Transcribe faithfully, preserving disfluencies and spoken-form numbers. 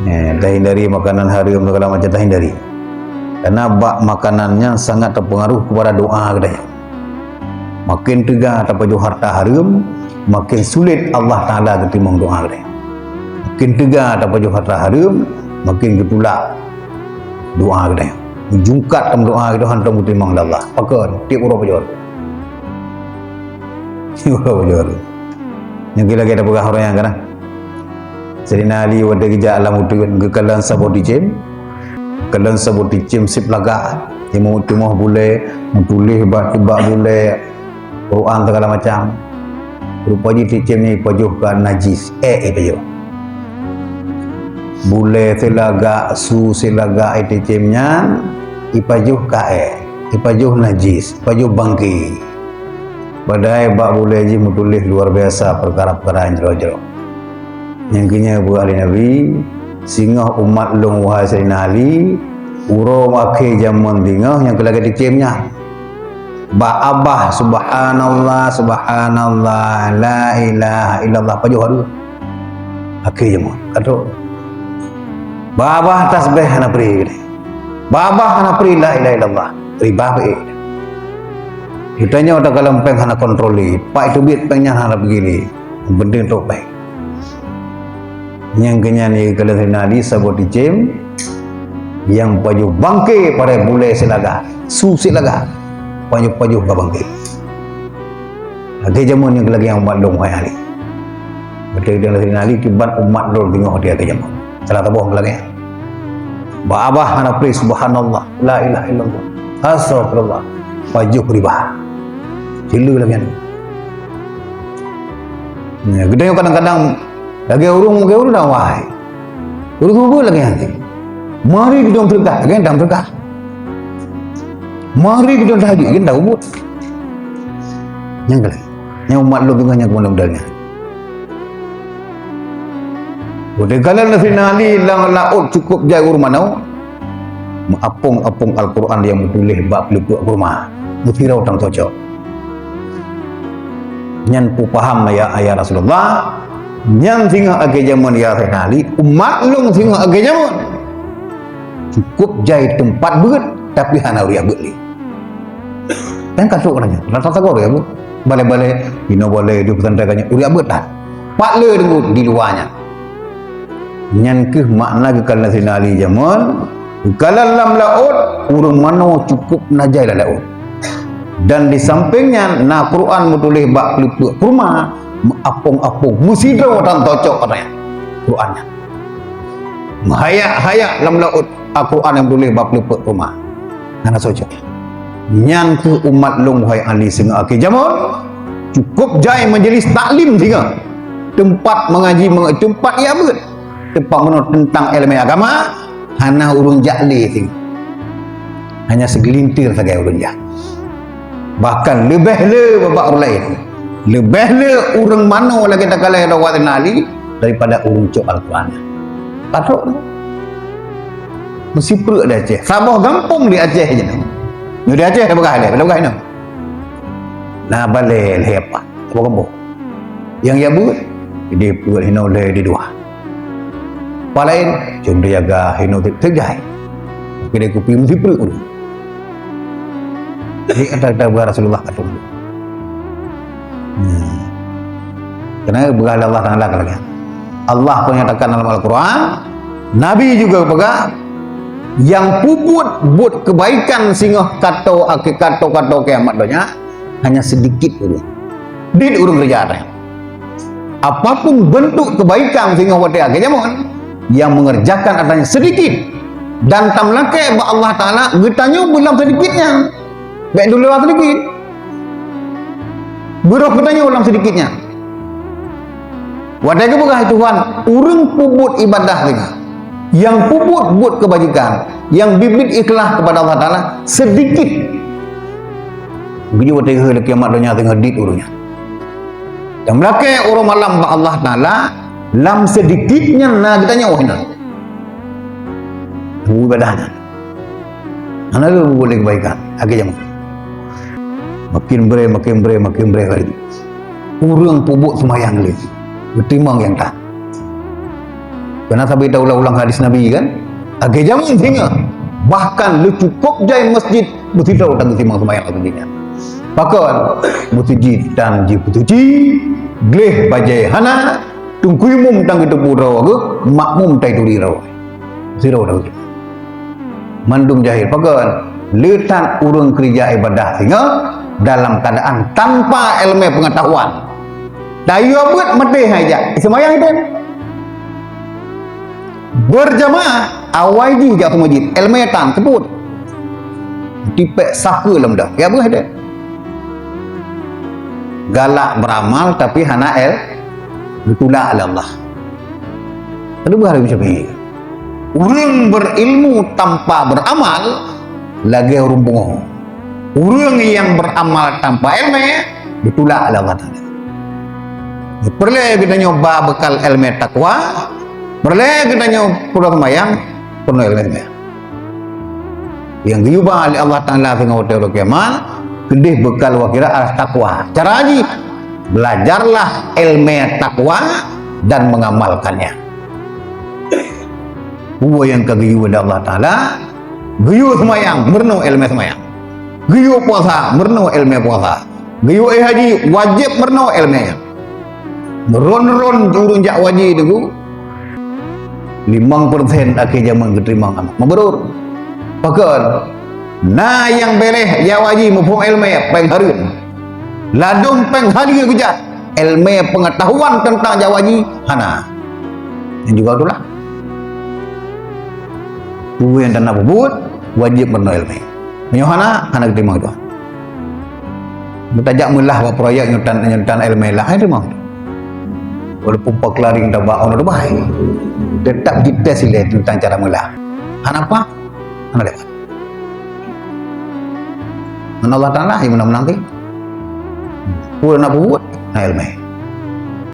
Eh, tahindari makanan hareuem segala macam tahindari. Karena bak makanan nyan sangat terpengaruh kepada doa geutanyoe. Makin teuga tapajoh harta hareuem, makin sulit Allah Taala geutimong doa geutanyoe. Makin teuga tapajoh harta hareuem, makin geutulak doa geutanyoe. Meujungkat lam doa geutanyoe hana geutimong lé Allah. Pakon? Tiep uroe pajoh. Tiep uroe pajoh. Nyang lagée tapeugah ureuëng nyan kana. Saidina Ali watée geujak lam uteuen geukalon saboh ticém, kalon saboh ticém sép lagak, timu-timu bulée, meutuléh bak, bak bulée Quran segala macam. Rupa jih ticém nyan ipajoh ka najis, ék ipajoh. Bulée sép lagak, su sép lagak ticém nyan ipajoh ka ék, ipajoh najis, ipajoh bangke. Padahai bak bulée jih meutuléh luar biasa peukara-peukara nyang jroh-jroh. Nyang keu nyan buet ahli Nabi, singoh umat lôn wahai Saidina Ali, uroe akhé jamén singoh nyang keu lagée ticém nyan. Bak babah subhanallah, subhanallah, la ilaha illallah pajoh hareuem. Akhé jamén, ka trok. Bak babah tasbih hana pri. Bak babah hana pri la ilaha illallah. Ribah peuék. Geutanyoe takalon péng hana kontrol lé. Pat teubiet péng nyan hana peugi lé. Penting trok péng. Nyang keu nyan geukalon Saidina Ali saboh ticém nyang pajoh bangke padahai bulée sép lagak, su sép lagak. Pajoh-pajoh ka bangke. Lagée jamén nyang lagée nyang umat lôn hai Ali. Beutôi deungon Saidina Ali kiban umat lôn deungoe di lagée jamén. Salah saboh lagée. Bak babah hana pri subhanallah, la ilaha illallah, astagfirullah. Pajoh ribah. Cile lagée nyan. Nah, geutanyoe kadang-kadang lagée ureuëng, lagée ureuëng dah wahai. Ureuëng subuh lagée nyan. Mari geutanyoe teuka, lagée nyan teuka. Mari geutanyoe tahajud, lagée nyan tahajud. Nyang keu lagée. Nyang umat lôn deungoe nyang keumeunang nyan. Watée geukalon lé Saidina Ali lam laôt cukup jai ureuëng manoe, meuapong-apong Al-Quran nyang meutuléh bak peuleupeuk kurma, meusidroe tan tocok. Nyan peue paham ya, ya Rasulullah, nyan singoh akhé jamén ya Saidina Ali, umat lôn singoh akhé jamén. Cukup jai teumpat beuet, tapi hana ureuëng beuet lé. Kan ka trok nyan, rata sagoe ya, Bu. Balée-balée, inoe balée di pesantren ka nyan, ureuëng beuet that. Pat le deungon di luwa nyan. Nyan kheueh makna geukalon Saidina Ali jamén, geukalon lam laôt, ureuëng manoe cukup na jai lam laôt. Dan di sampéng nyan, na Quran meutuléh bak peuleupeuk kurma, meuapong-apong, meusidroe tan tocok katanya. Quran nyan. Meuhayak-hayak lam laôt Al-Quran nyang tuléh bak peuleupeuk kurma. Hana soe cok. Nyan kheueh umat lôn, wahai Ali, singoh akhé jamén, cukup jai majeulis taklim singoh. Teumpat meungaji, meung-, teumpat jak beuet. Teumpat meunoe teuntang iéleumé agama, hana ureuëng jak lé singoh. Hanya seugelintir sagai ureuëng jak. Bahkan leubeh le bak ureuëng laén. Leubeh le ureuëng manoe lagée takalon rawat Saidina Ali daripada ureuëng cok Al-Quran. Ka trok. Meusipreuk di Aceh. Saboh gampông di Aceh je. Nyoe di Aceh dah peugah lé, dah peugah inoe. Na balée lhée pat. Saboh gampông. Nyang jak beuet, idéh peuet hinoe lhée di dua. Pah laén, cuma jaga hinoe teuk jai. Keude kupi meusipreuk ureuëng. Jadi kata-kata buah Rasulullah kata. Hmm. Karena buah Allah Taala kata. Allah pun nyatakan dalam Al-Quran, Nabi juga peugah, nyang peubuet buet kebaikan singoh kato akhé kato-kato kiamat donya, hanya sedikit ureuëng. Dit ureuëng keureuja teuh. Apapun bentuk kebaikan singoh watée akhé jamén, nyang mengerjakan adanya sedikit dan tameulakée bak Allah Taala geutanyoe beulam sedikit nyan. Bék dulu sedikit. Beurôh geutanyoe lam sedikit nyan. Watée geupeugah Tuhan, ureuëng peubuet ibadah singoh, nyang peubuet buet keubajikan, nyang biet-biet ikhlas kepada Allah Taala sedikit. Beujeuet watée geuhôi lé kiamat donya teungoh dit ureuëng nyan. Dan meulakée uroe malam bak Allah Taala, lam sedikit nyan na geutanyoe nyan. Ibadah nyan. Hana lé boleh kebaikan, akhé jamén. Makin bré, makin bré, makin bré lagi. Ureuëng peubuet seumayang lé. Geutimang nyang that. Karena sabe taulang-ulang hadis Nabi kan, lagée jameun singoh, bahkan lé cukôp jai masjid beusidroe tan geutimang seumayang lagée nyan. Pakon? Meuseujid tan jipeuseuci, gleh bajée hana, teungku imum tan geuteupeue droe geuh, makmum tan turi droe. Sidroe tan geutimang. Mandum jahil. Pakon? Lé that ureuëng keurija ibadah singoh dalam keuadaan tanpa iéleumé peungeutahuan. Tayue beuet maté hai jak. Seumayang itu. Berjamaah, awai jih jak keu masjid. Iéleumé tan, teupot. Tipék sakeue lam dah. Ya beuh deh. Galak beramal tapi hana el, geutulak lé Allah. Lalu beuh macam ni. Ureuëng berilmu tanpa beramal, lagée ureuëng pungoh. Ureuëng nyang beramal tanpa iéleumé, geutulak lé Allah Taala. Peureulée geutanyoe ba beukal iéleumé takwa, peureulée geutanyoe peurunoe seumayang, peurunoe iéleumé seumayang. Nyang geuyue ba lé Allah Taala singoh watée uroe kiamat, keudeh beukal wa kira atas takwa. Cara jih, belajarlah iéleumé takwa dan mengamalkannya. Peue nyang ka geuyue lé Allah Taala, geuyue seumayang, meurunoe iéleumé seumayang. Geuyue puasa, meurunoe iéleumé puasa. Geuyue éh haji, wajéb meurunoe iéleumé nyan. Ron-ron ureuëng jak haji teungku, limong persen akhé jameun geuteurimong aneuk mabrur. Pakon? Na nyang béréh jak haji muphom iéleumé péng hareuem. Ladôm péng hareuem geujak, iéleumé peungeutahuan teuntang jak haji hana. Nyan juga itulah. Peue nyang hana peubuet, wajéb meurunoe iéleumé. Meunyoe hana, hana geuteurimong Tuhan. Meutajak meulah bak proyek nyoe tan, nyoe tan iéleumé lah, hai teurimong. Walaupun paklaring tabak ono tubai. Tetap dites ilée teuntang cara meulah. Hana paih, hana lewat. Ngon Allah Taala nyang meunang-meunang teuh. Peue na peubuet, na iéleumé.